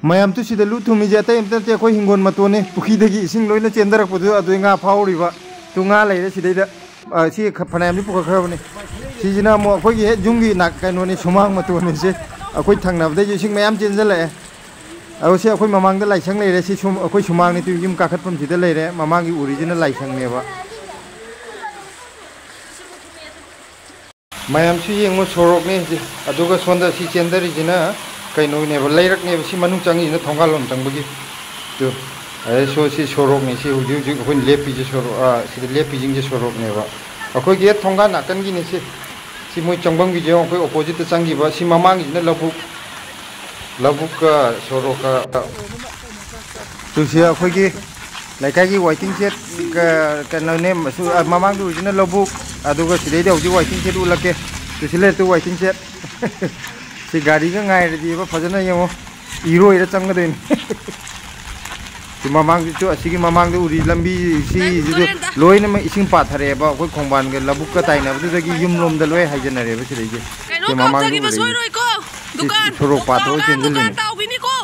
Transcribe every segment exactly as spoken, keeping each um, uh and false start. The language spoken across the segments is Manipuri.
ꯃꯌꯥꯝ, ꯇꯨ ꯁꯤꯗ ꯂꯨ ꯊꯨꯝꯃꯤꯁꯦ ꯑꯇꯩ ꯑꯝꯇ ꯅꯠꯇꯦ, ꯑꯩꯈꯣꯏ ꯍꯤꯡꯒꯣꯜ ꯃꯇꯣꯟꯅꯤ꯫ ꯄꯨꯈ꯭ꯔꯤꯗꯒꯤ ꯏꯁꯤꯡ ꯂꯣꯏꯅ ꯆꯦꯟꯊꯔꯛꯄꯗꯨ ꯑꯗꯨꯗꯩ ꯉꯥ ꯐꯥꯍꯧꯔꯤꯕ꯫ ꯇꯨ ꯉꯥ ꯂꯩꯔꯦ ꯁꯤꯗꯩꯗ꯫ ꯑ, ꯁꯤ ꯈ-, ꯐꯅꯌꯥꯝꯗꯤ ꯄꯨꯈꯠꯈ꯭ꯔꯕꯅꯤ꯫ ꯁꯤꯁꯤꯅ ꯑꯃꯨꯛ ꯑꯩꯈꯣꯏꯒꯤ ꯍꯦꯛ ꯌꯨꯝꯒꯤ ꯅꯥꯛ-, ꯀꯩꯅꯣꯅꯤ, ꯁꯨꯃꯥꯡ ꯃꯇꯣꯟꯅꯤ ꯁꯤ꯫ ꯑꯩꯈꯣꯏ ꯊꯪꯅꯕꯗꯩꯁꯨ ꯏꯁꯤꯡ ꯃꯌꯥꯝ ꯆꯦꯟꯁꯤꯜꯂꯛꯑꯦ꯫ ꯑꯗꯣ ꯁꯤ ꯑꯩꯈꯣꯏ ꯃꯃꯥꯡꯗ ꯂꯥꯏꯁꯪ ꯂꯩꯔꯦ꯫ ꯁꯤ ꯁꯨꯝ ꯑꯩꯈꯣꯏ ꯁꯨꯃꯥꯡꯅꯤ, ꯇꯨ ꯌꯨꯝ ꯀꯥꯈꯠꯐꯝꯁꯤꯗ ꯂꯩꯔꯦ꯫ ꯃꯃꯥꯡꯒꯤ ꯎꯔꯤꯁꯤꯅ ꯂꯥꯏꯁꯪꯅꯦꯕ꯫ ꯃꯌꯥꯝꯁꯨ ꯌꯦꯡꯉꯨ, ꯁꯣꯔꯣꯛꯅꯦ ꯁꯤ꯫ ꯑꯗꯨꯒ ꯁꯣꯝꯗ ꯁꯤ ꯆꯦꯟꯊꯔꯤꯁꯤꯅ ꯀꯩꯅꯣꯅꯦꯕ, ꯂꯩꯔꯛꯅꯦꯕ꯫ ꯁꯤ ꯃꯅꯨꯡ ꯆꯪꯉꯤꯁꯤꯅ ꯊꯣꯡꯒꯥꯜꯂꯣꯝ ꯆꯪꯕꯒꯤ꯫ ꯇꯨ, ꯑꯗꯩ ꯁꯣ-, ꯁꯤ ꯁꯣꯔꯣꯛꯅꯦ꯫ ꯁꯤ ꯍꯧꯖꯤꯛ ꯍꯧꯖꯤꯛ ꯑꯩꯈꯣꯏꯅ ꯂꯦꯞꯄꯤꯁꯦ ꯁꯣꯔꯣꯛ, ꯑꯥ, ꯁꯤꯗ ꯂꯦꯞꯄꯤꯁꯤꯡꯁꯦ ꯁꯣꯔꯣꯛꯅꯦꯕ꯫ ꯑꯩꯈꯣꯏꯒꯤ ꯍꯦꯛ ꯊꯣꯡꯒꯥꯜ ꯅꯥꯀꯟꯒꯤꯅꯦ ꯁꯤ꯫ ꯁꯤ ꯃꯣꯏ ꯆꯪꯐꯝꯒꯤꯁꯦ ꯌꯦꯡꯉꯣ, ꯑꯩꯈꯣꯏ ꯑꯣꯄꯣꯖꯤꯠꯇ ꯆꯪꯈꯤꯕ꯫ ꯁꯤ ꯃꯃꯥꯡꯒꯤꯁꯤꯅ ꯂꯧꯕꯨꯛ, ꯂꯧꯕꯨꯛꯀ ꯁꯣꯔꯣꯛꯀ꯫ ꯇꯨ ꯁꯤ ꯑꯩꯈꯣꯏꯒꯤ ꯂꯩꯀꯥꯏꯒꯤ waiting shed ꯀ-, ꯀꯩꯅꯣꯅꯦ, ꯁꯨ-, ꯑ, ꯃꯃꯥꯡꯗ ꯎꯔꯤꯁꯤꯅ ꯂꯧꯕꯨꯛ, ꯑꯗꯨꯒ ꯁꯤꯗꯩꯗ ꯍꯧꯖꯤꯛ waiting shed ꯎꯠꯂꯛꯀꯦ꯫ ꯇꯨ ꯁꯤ ꯂꯩꯔꯦ ꯇꯨ waiting shed꯫ ꯁꯤ ꯒꯥꯔꯤꯒ ꯉꯥꯏꯔꯗꯤꯕ ꯐꯖꯅ ꯌꯦꯡꯉꯣ, ꯏꯔꯣꯏꯔ ꯆꯪꯒꯗꯣꯏꯅꯤ꯫ ꯁꯤ ꯃꯃꯥꯡꯗꯁꯨ, ꯑꯁꯤꯒꯤ ꯃꯃꯥꯡꯗ ꯎꯔꯤ ꯂꯝꯕꯤ ꯁꯤꯁꯤꯁꯨ ꯂꯣꯏꯅꯃꯛ ꯏꯁꯤꯡ ꯄꯥꯊꯔꯛꯑꯦꯕ꯫ ꯑꯩꯈꯣꯏ ꯈꯣꯡꯕꯥꯟꯒ ꯂꯧꯕꯨꯛꯀ ꯇꯥꯏꯅꯕꯗꯨꯗꯒꯤ ꯌꯨꯝꯂꯣꯝꯗ ꯂꯣꯏ ꯍꯥꯏꯖꯟꯅꯔꯦꯕ ꯁꯤꯗꯩꯁꯦ꯫ ꯀꯩꯅꯣ ꯁꯤ ꯃꯃꯥꯡꯗ ꯀꯥꯎꯊꯈꯤꯕ ꯎꯔꯛꯏꯁꯦ꯫ ꯁꯣꯏꯔꯣꯏꯀꯣ꯫ ꯁꯤ ꯗꯨꯀꯥꯟ, ꯁꯣꯔꯣꯛ ꯄꯥꯊꯣꯛꯑ ꯗꯨꯀꯥꯟ, ꯆꯦꯟꯁꯤꯜꯂꯤꯅꯦ꯫ ꯗꯨꯀꯥꯟ ꯇꯥꯎꯕꯤꯅꯤꯀꯣ꯫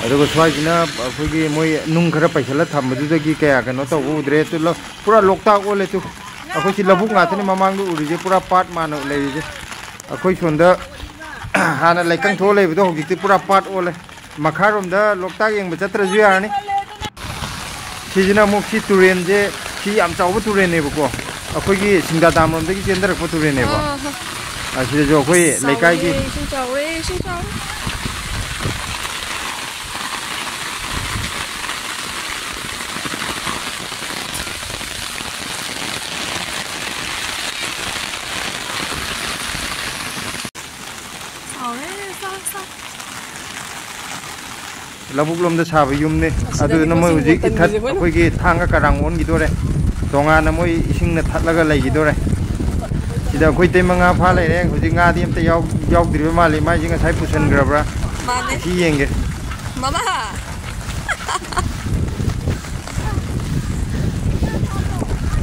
ꯑꯗꯨꯒ ꯁ꯭ꯋꯥꯏꯁꯤꯅ ꯑꯩꯈꯣꯏꯒꯤ ꯃꯣꯏ ꯅꯨꯡ ꯈꯔ ꯄꯩꯁꯜꯂ ꯊꯝꯕꯗꯨꯗꯒꯤ ꯀꯌꯥ ꯀꯩꯅꯣ ꯇꯧꯕ ꯎꯗ꯭ꯔꯦ꯫ ꯑꯗꯨ ꯂꯧ-, ꯄꯨꯔꯥ ꯂꯣꯛꯇꯥꯛ ꯑꯣꯜꯂꯦ꯫ ꯇꯨ, ꯑꯩꯈꯣꯏ ꯁꯤ ꯂꯧꯕꯨꯛ ꯉꯥꯛꯇꯅꯤ ꯃꯃꯥꯡꯗ ꯎꯔꯤꯁꯦ, ꯄꯨꯔꯥ ꯄꯥꯠ ꯃꯥꯟꯅ ꯂꯩꯔꯤꯁꯦ꯫ ꯑꯩꯈꯣꯏ ꯁꯣꯝꯗ ꯍꯥꯟꯅ ꯂꯩꯀꯪ ꯊꯣꯛꯑ ꯂꯩꯕꯗꯣ ꯍꯧꯖꯤꯛꯇꯤ ꯄꯨꯔꯥ ꯄꯥꯠ ꯑꯣꯜꯂꯦ꯫ ꯃꯈꯥꯔꯣꯝꯗ ꯂꯣꯛꯇꯥꯛ ꯌꯦꯡꯕ ꯆꯠꯇ꯭ꯔꯁꯨ ꯌꯥꯔꯅꯤ꯫ ꯁꯤꯁꯤꯅ ꯑꯃꯨꯛ ꯁꯤ ꯇꯨꯔꯦꯟꯁꯦ, ꯁꯤ ꯌꯥꯝ ꯆꯥꯎꯕ ꯇꯨꯔꯦꯟꯅꯦꯕꯀꯣ, ꯑꯩꯈꯣꯏꯒꯤ ꯁꯤꯡꯗꯥ ꯗꯥꯝ ꯂꯣꯝꯗꯒꯤ ꯆꯦꯟꯊꯔꯛꯄ ꯇꯨꯔꯦꯟꯅꯦꯕ꯫ ꯑꯣ, ꯍꯣ꯫ ꯑꯁꯤꯗꯁꯨ ꯑꯩꯈꯣꯏ ꯆꯥꯎꯔꯦ, ꯂꯩꯀꯥꯏꯒꯤ ꯏꯁꯤꯡ ꯆꯥꯎꯔꯦ, ꯏꯁꯤꯡ ꯆꯥꯎꯔꯦ꯫ ꯍꯥꯎꯔꯦ, ꯆꯥꯛ ꯆꯥꯛ꯫ ꯂꯧꯕꯨꯛ ꯂꯣꯝꯗ ꯁꯥꯕ ꯌꯨꯝꯅꯤ꯫ ꯑꯁꯤꯗꯒꯤ ꯑꯗꯨꯗꯨꯅ ꯃꯣꯏ ꯄꯣꯠꯁꯤꯡ ꯍꯧꯖꯤꯛ ꯕꯣꯇꯜꯒꯤꯁꯦ ꯏꯊꯠ-, ꯑꯩꯈꯣꯏꯅ ꯑꯩꯈꯣꯏꯒꯤ ꯊꯥꯡꯒ ꯀꯔꯥꯡ ꯑꯣꯟꯈꯤꯗꯣꯔꯦ꯫ ꯇꯣꯉꯥꯟꯅ ꯃꯣꯏ ꯏꯁꯤꯡꯅ ꯊꯠꯂꯒ ꯂꯩꯈꯤꯗꯣꯔꯦ꯫ ꯁꯤꯗ ꯑꯩꯈꯣꯏ ꯏꯇꯩꯃ ꯉꯥ ꯐꯥ ꯂꯩꯔꯦ꯫ ꯍꯧꯖꯤꯛ ꯉꯥꯗꯤ ꯑꯝꯇ ꯌꯥꯎ-, ꯌꯥꯎꯗ꯭ꯔꯤꯕ ꯃꯥꯜꯂꯤ꯫ ꯃꯥꯏꯁꯦ ꯉꯁꯥꯏ ꯄꯨꯁꯟꯈ꯭ꯔꯕ꯭ꯔꯥ? ꯃꯥꯅꯦ꯫ ꯁꯤ ꯌꯦꯡꯒꯦ꯫ ꯃꯃꯥ!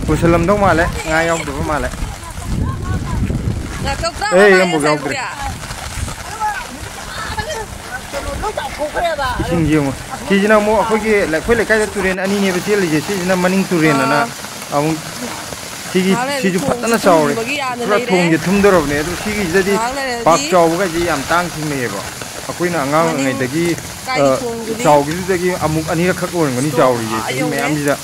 ꯄꯨꯁꯜꯂꯝꯗꯧ ꯃꯥꯜꯂꯦ꯫ ꯉꯥ ꯌꯥꯎꯗꯕ ꯃꯥꯜꯂꯦ꯫ ꯉꯥꯆꯧ ꯆꯥꯕ ꯑꯦ, ꯃꯥꯜꯂꯦ ꯑꯃꯐꯥꯎ ꯌꯥꯎꯗ꯭ꯔꯦ꯫ ꯉꯁꯥꯏꯕꯨꯗꯤ꯫ ꯏꯁꯤꯡꯁꯦ ꯌꯦꯡꯉꯣ꯫ ꯁꯤꯁꯤꯅ ꯑꯃꯨꯛ ꯑꯩꯈꯣꯏꯒꯤ, ꯑꯩꯈꯣꯏ ꯂꯩꯀꯥꯏꯗ ꯇꯨꯔꯦꯟ ꯑꯅꯤꯅꯦꯕ ꯆꯦꯜꯂꯤꯁꯦ꯫ ꯁꯤꯁꯤꯅ ꯃꯅꯤꯡ ꯇꯨꯔꯦꯟ ꯑꯅ ꯑꯥ꯫ ꯑꯃꯨꯛ, ꯁꯤꯒꯤ, ꯉꯥꯏꯍꯥꯛ ꯂꯩꯔꯗꯤ ꯁꯤꯁꯨ ꯊꯣꯡꯁꯦ ꯐꯖꯅ ꯆꯥꯎꯔꯦ꯫ ꯊꯨꯝꯕꯒꯤ ꯌꯥꯅ ꯄꯨꯔꯥ ꯂꯩꯔꯦ꯫ ꯊꯣꯡꯁꯦ ꯊꯨꯝꯗꯧꯔꯕꯅꯦ꯫ ꯑꯗꯨ ꯁꯤꯒꯤꯁꯤꯗꯗꯤ ꯉꯥꯏꯍꯥꯛ ꯂꯩꯔꯗꯤ ꯄꯥꯛ ꯆꯥꯎꯕꯒꯁꯦ ꯌꯥꯝ ꯇꯥꯡ ꯊꯦꯡꯅꯩꯌꯦꯕ꯫ ꯑꯩꯈꯣꯏꯅ ꯑꯉꯥꯡ ꯃꯅꯤꯡ ꯑꯣꯏꯔꯤꯉꯩꯗꯒꯤ, ꯀꯥꯏꯒꯤ ꯑ, ꯊꯣꯡꯗꯨꯗꯤ ꯆꯥꯎꯈꯤꯕꯗꯨꯗꯒꯤ ꯑꯃꯨꯛ ꯑꯅꯤꯔꯛꯈꯛ ꯑꯣꯏꯔꯝꯒꯅꯤ ꯁꯤꯗꯣ ꯆꯥꯎꯔꯤꯁꯦ ꯑꯥ ꯆꯍꯤ ꯌꯧꯔꯦ꯫ ꯃꯌꯥꯝꯁꯤꯗ꯫